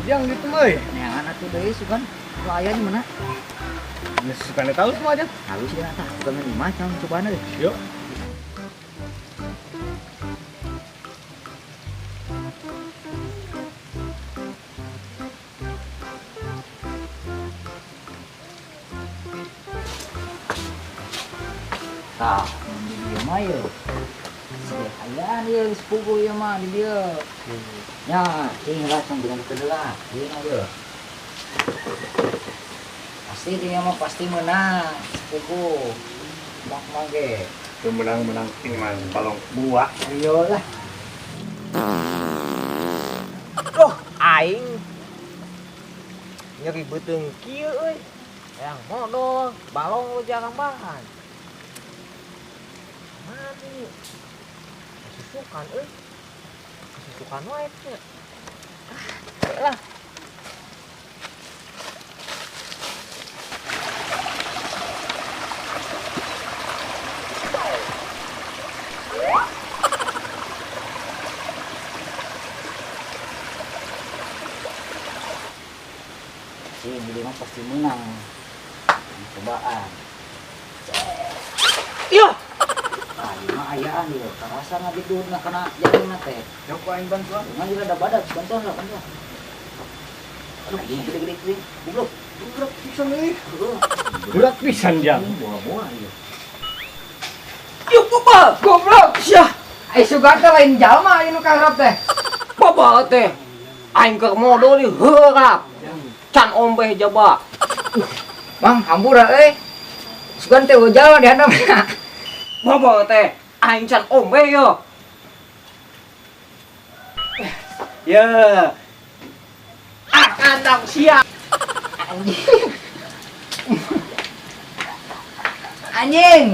Jang gitu mah euy. Neangan atuh deui sugan. Nu aya di mana? Geus sukane tahu semua aja. Halus ya tah, bukan imah cang cobaan euy. Yuk. Tah, di dieu mah ye. Sedih ayaan ieu geus puguh ieu mah di dieu. Ya, cing lah cang bilang ke heula. Ieu mah ye. Pasti dia mah pasti menang, sepupu. Bak mah ge. Teu menang-menang ting mah balong buah. Ayo lah. Duh, aing nyeri beuteung kieu euy. Hayang modol, balong lu jarang bahan. Mati. Kesusukan euy. Kesusukan wae teh. Ah, lah. Si beli mah pasti menang. Cobaan. Iya. Ah, ieu mah ayaan ieu. Karasa ngabidurna kana jagungna teh. Yuk aing bantuan. Ngan juga ada badak, bantuan lah, bantuan. Aduh, gede-gede gede. Goblok. Berat pisan euy. Berat pisan jang. Bola-bola ieu. Yuk, bobal, goblok sia. Ai sugan teh lain jalma ieu nu kaharep teh. Bobal teh. Aing keur modol ieu heurap. Can ombeh jaba. Bang, hampura euy. Sugan teh jalma di handap. Bobal teh, aing can ombeh yo. Ya. Ah, kandang sia. Anjing. Anjing.